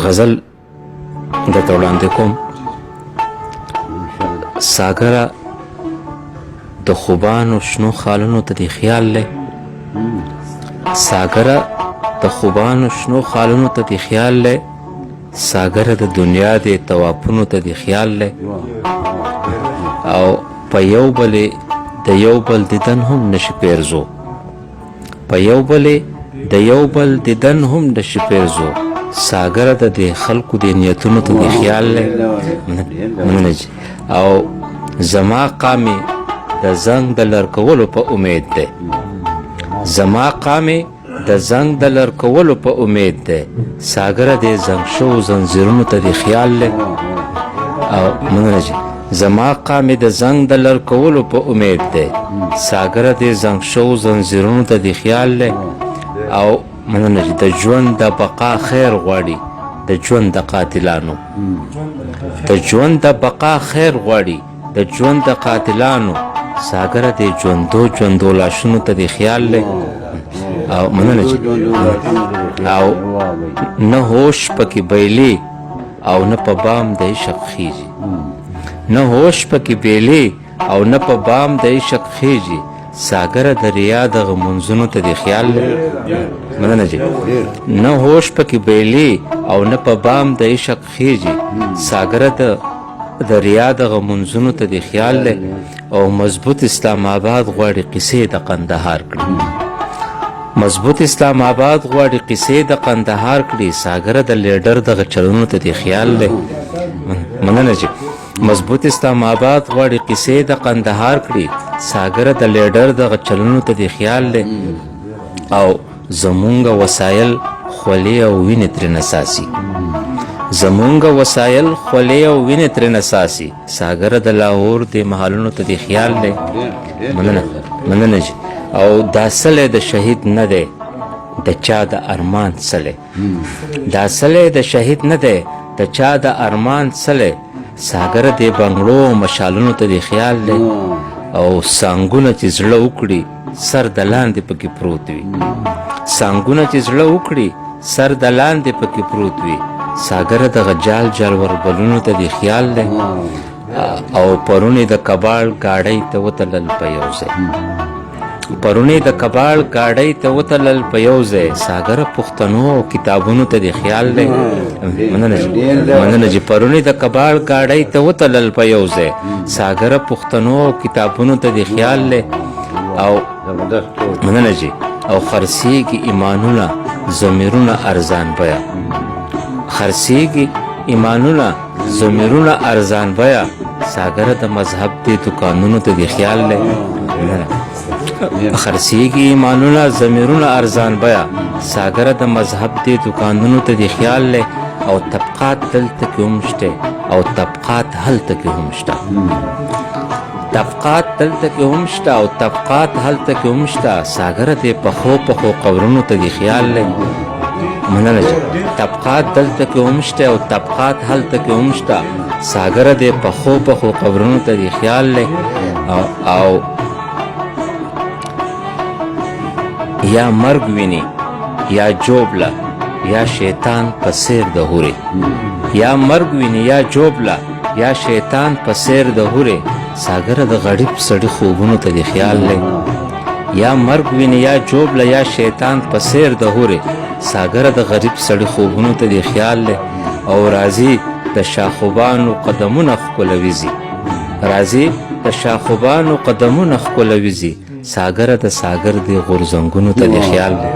غزل درته وړاندې کوم. ساګره د خوبانو شنو خالونو ته دې خیال دی، ساګره د خوبانو شنو خالونو ته دې خیال دی، ساګره د دنیا دې توافونو ته دې خیال دی، او په یو بل د یو بل دیدن هم نشي پیرزو، په یو بل د یو بل دیدن هم نشي پیرزو، ساګره د دې خلکو د نیتونو ته دې خیال دی. مننه جي. او زما قامې د زنګ د لرکولو په امید دی، زما قامې د زنګ د لرکولو په امید دی، ساګره دې زنګ شوو زنځیرونو ته دې خیال دی. او مننه جي. زما قامې د زنګ د لرکولو په امید دی، ساګره دې زنګ شوو زنځیرونو ته دې خیال دی. او مننه جي. د ژوند د بقا خیر غواړي د ژوند د قاتلانو، د ژوند د بقا خیر غواړي د ژوند د قاتلانو، ساګره دې ژوندو ژوندو لاشونو ته دې خیال دی. او مننه جي. او نه هوش پکې بیلې او نه په بام د عشق خیږي، نه هوش پکې بیلې او نه په بام د عشق خیږي، ساګره د ریا دغه منځونو ته دې خیال دی. مننه جي. نه هوش پکې بیلې او نه په بام د عشق خیږي، ساګره د ریا دغه منځونو ته دې خیال دی. او مضبوط اسلام آباد غواړي قصې د قندهار کړي، مضبوط اسلام آباد غواړي قصې د قندهار کړي، ساګره د لیډر دغه چلونو ته دې خیال دی. مننه جي. مضبوط اسلام آباد غواړي قصې د قندهار کړي، ساګره د لیډر دغه چلونو ته دې خیال دی. او زمونږ وسایل خولې او وینې ترې څاڅي، زمونږ وسایل خولې او وینې ترې څاڅي، ساګره د لاهور دې محلونو ته دې خیال دی. مننه، مننه جي. او دا څلی د شهید نه دی د چا د ارمان څلی، دا څلی د شهید نه دی د چا د ارمان څلی، ساګره دې بنګړو مشالونو ته دې خیال دی. او څانګونه چې زړه وکړي سر د لاندې پکې پروت وي، څانګونه چې زړه وکړي سر د لاندې پکې پروت وي، ساګره دغه جال جال وربلونو ته دې خیال دی. او پرونې د کباړ ګاډۍ ته وتلل په یو ځای، پرونې د کباړ ګاډۍ ته وتلل په یو ځای، ساګره پښتنو او کتابونو ته دې خیال دی. مننه جي، مننه جي. پرونې د کباړ ګاډۍ ته وتلل په یو ځای، ساګره پښتنو او کتابونو ته دې خیال دی. او مننه جي. او خرڅېږي ایمانونه ضمیرونه ارزان بیه، خرڅېږي ایمانونه ضمیرونه ارزان بیه، ساګره د مذهب دې دکانونو ته دې خیال دی. خرڅېږي ایمانونه ضمیرونه ارزان بیه، ساګره د مذهب دې دکانونو ته دې خیال دی. او طبقات دلته کې هم شته او طبقات هلته کې هم شته، طبقات دلته کې هم شته او طبقات هلته کې هم شته، ساګره دې پخو پخو قبرونو ته دې خیال دی. مننه جي. طبقات دلته کې هم شته او طبقات هلته کې هم شته، ساګره دې پخو پخو قبرونو ته دې خیال دی. او یا مرګ ویني یا جوبله یا شیطان په څیر د هورې، یا مرګ ویني یا جوبله یا شیطان په څیر د هورې، ساګره د غریب سړي خوبونو ته دې خیال دی. یا مرګ ویني یا جوبله یا شیطان په څیر د هورې، ساګره د غریب سړي خوبونو ته دې خیال دی. او راځي د شاخوبانو قدمونه ښکلوي ځي، راځي د شاخوبانو قدمونه ښکلوي ځي، ساګره د ساګر دې غورځنګونو ته دې خیال دی.